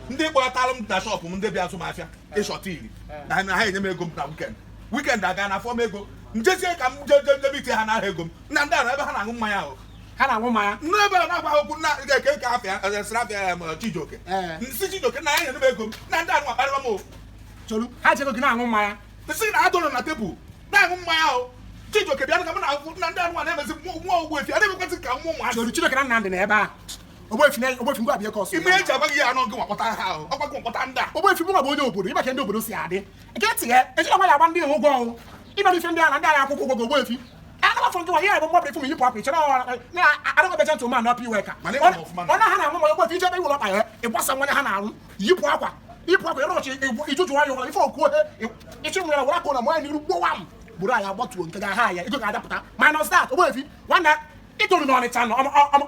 Ndị kpọtalụ m na shop m, ndị bịa azụ m afịa ịshọta iri na ha enye m ego m na weekend. Weekend aga na afọ m ego njezie ka m jebe ite ha n'ahịa ego m na ndị a na ebe ha na-aṅụ mmanya ahụ. Ha na-aṅụ mmanya. Ndị ebe a na-agwa ha okwu na eke eke afịa esịrị afịa ya ma Chijioke. Nsị Chijioke na ya nyere m ego m na ndị anụ akparịba m o. Cholu, ha jego gị na-aṅụ mmanya. Nsị na adọrọ na tebụl na-aṅụ mmanya ahụ. Chijioke bịa ka m na-ahụ na ndị anụ na-emezi nwa Ogbuefi a na-emekwasị ka nwa ụmụazị. Cholu, Chijioke na Nnamdị na ebe a. Ogbuefi na Ogbuefi ngwa bịa ka ọsọ. Ime eji agwa gị ya anọ gị nwakpọta ha ahụ ọgwa gị nwakpọta ndị a. Ogbuefi, mụ nwa bụ onye obodo ịba ka ndị obodo si adị. Nke ntị ya ejila nwa ya agba ndị ụgwọ ọnwụ ịbara ife ndị a na ndị agha akwụkwọ ụgwọ gị. Ogbuefi, anabafọ nke nwa ihe bụ mgbabara ifu m yipụ akwa ichere na adịghị ebe gentleman na ọpụ iwe ka Mana ịma m ọfụma na- ọ na ha na-aṅụ mmanya. Ogbuefi, ije ebe iwere ọkpa ya ịgbasa mmanya ha na-aṅụ, yipụ akwa, yipụ akwa, ịrọchi ijuju nwayọ nwara ife okwu ohe ịchị nwere were akụ na mmanya n'iru gbowa m gburu anyị agbatuo nke ga-aha ya ego ga-adapụta minus that. Ogbuefi nwanne, itoru n'Ọnịcha nọ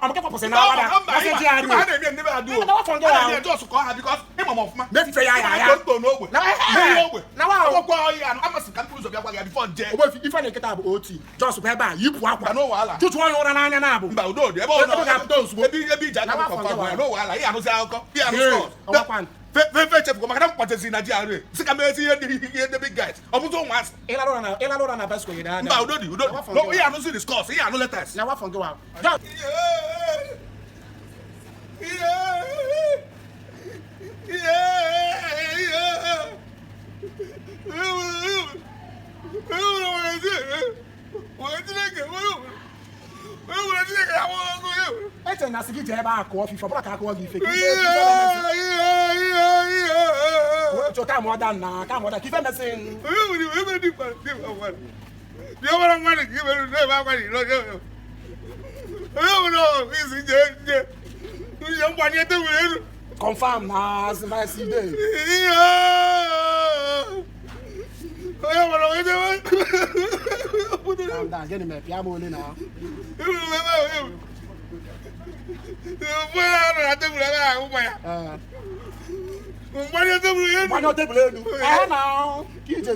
ọmụke kwapụsị na awada Mba, masị ịma- ji arụ ịma ha na-eme ndị be ha duo. Na wafọ ndị Ha ahụ. na-eme just kọọ ha because ịma m ọfụma. Mefife ya ya ya. Ịma nto n'ogbe. Mee ogbe. Na wa ahụ. Akwụkwọ ọhịa anụ amasị ka m buru ụzọ bịa gwa gị ya before nje. Ogbuefi, ife na nkịta bụ oti jos bụ ebe a yipụ akwa Mba, no wahala. tụtụọ ya ụra n'anya na abụ. Mba, udo dị ebe ọ nọ. Ebe ga-apụta ozugbo. Ebe iji aka Na wafọ confirm ndị ya, ahụ. no wahala. Ihe anụzi akụkọ. Ihe anụ Ee, scores. ọwakwa. Fe chefugo maka na m kwachezi na GRA. Sị ka m ezi ihe ndị ihe ndị big guys. Ọ bụzi ụmụazị. Ịlara ụra na Vasco yiri anya. Mba, udo dị, udo Na dị. wafọ No, ndị ihe ahụ. anụzi the scores, ihe anụ letters. Na wafọ ndị ahụ. Jos. Eche na asị gị jee ebe a kụọ fife ọ bụla ka akụọ gị ife ka ife ife chọ ka mụọ na ka mụọ ka ife mesị. Confirm na asị ma esi de. Calm down, gịnị mere pịa m ole na ee gbanyụọ tebụl elu ee na ka ije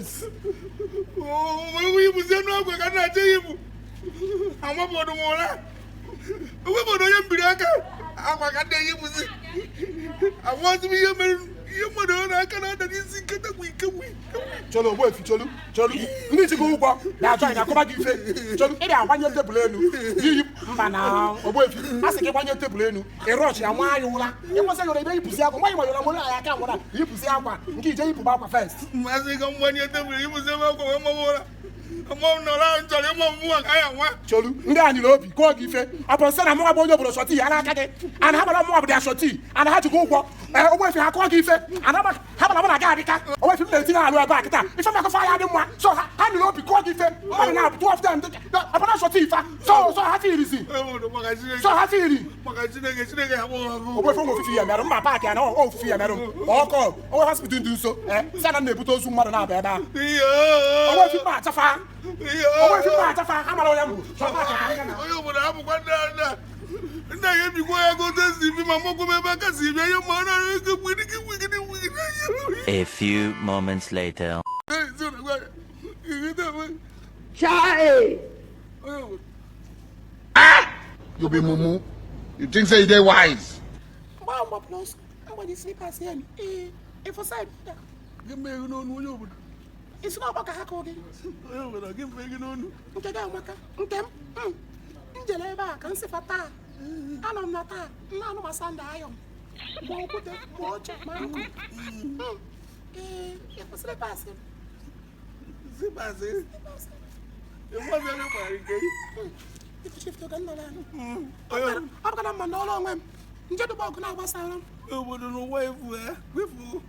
Amabodo m ụra ewebodo onye mbiri aka akwa ka ndị eyibuzi amazi m ihe mere ihe mmadụ ọ na-aka na-ada n'isi nkata bụ ike bụ ike. Cholu, Ogbuefi, cholu, cholu, ndị ji gị ụgwọ na-achọ anyị akụba gị ife. Cholu, ị na-agbanye tebụl elu iyi mba na Ogbuefi, a sị gị gbanye tebụl elu ịrọchi ya nwa anyị ụra ịkwụsị ya ụra ebe yipụzi akwa nwaanyị nwanyere nwere anyị aka nwụra yipụzi akwa nke ije yipụba akwa first. Mmasị ka mgbanye tebụl ibuzi ebe akwa wee mama ụra ama m nọrọ ahụ chọrọ ịma m nwa ka ya nwa. Cholu, ndị anyị na obi kụọ gị ife ọ bụ nsị na mụnwa bụ onye obodo shọti ya n'aka gị ana ha gbara mụnwa bụ dị shọti ana ha jikwa ụgwọ ee Ogbuefi ha kụọ gị ife ana ha gbara mụ na gị adịka. Ogbuefi, m na-etinye alụ ebe a kịta ife makọfa ya dị mma so ha ha nụrụ obi kụọ gị ife mmadụ na two of them ọbụna shọti ife so ha firizi. Ewebodo maka Chineke. So ha firi. Maka Chineke, Chineke ha gbọrọ ọgụ. Ogbuefi, ụmụ ofufe ya merụ mma paakị ya na ofufe ya merụ m ọkọ onwe hospital dị nso ee sị na m na-ebute ozu mmadụ na-aba ebe ahụ. Ogbuefi, mma achafa. Ogbuefi, mma achafa ha mara onye m bụ chọ paakị ka m gaa na Onye obodo abụkwa ndị nna nna ya ebikwa ya gote si bi ma mọkwa m ebe aka si bịa ihe ma ọ na-arụ ego gbigidi gbigidi gbigidi. A few moments later. Chai! You be mumu. You think say you dey wise? Mgbe ahụ gbapụrụ ọsọ mgbanye slippers ya ee ịfụ side Gị mee ego n'onu onye obodo. Isi n'ọkpọ ka ha kụọ gị. Onye obodo gị mee ego n'onu. Nke gị amaka nke m m jere ebe a ka m sịfa taa anọ m na taa nna anụ ma sanda ayọ ma okwute ma oche ma nkụ. Ee, ịfụ slippers m. Slippers. Slippers. Ịfọsị ebe gbara nke gị. Ifu shift oge m nọrọ anụ Onye ọ bụkana mma n'ọrụ onwe m njedebe ọgụ na-agbasara m. Obodo n'ụwa efu ya efu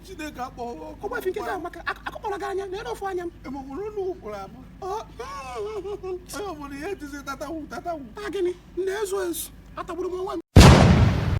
Chineke akpọghị ọkụ. Ogbuefi, nke gị amaka akụkpọrọ gị anya na ere ofu anya m. Emekwuru unu ụkwụrụ abụọ. Ọ, Onye obodo ihe etisi tatawu tatawu. Taa gịnị m na-ezu ezu atagburu m onwe m.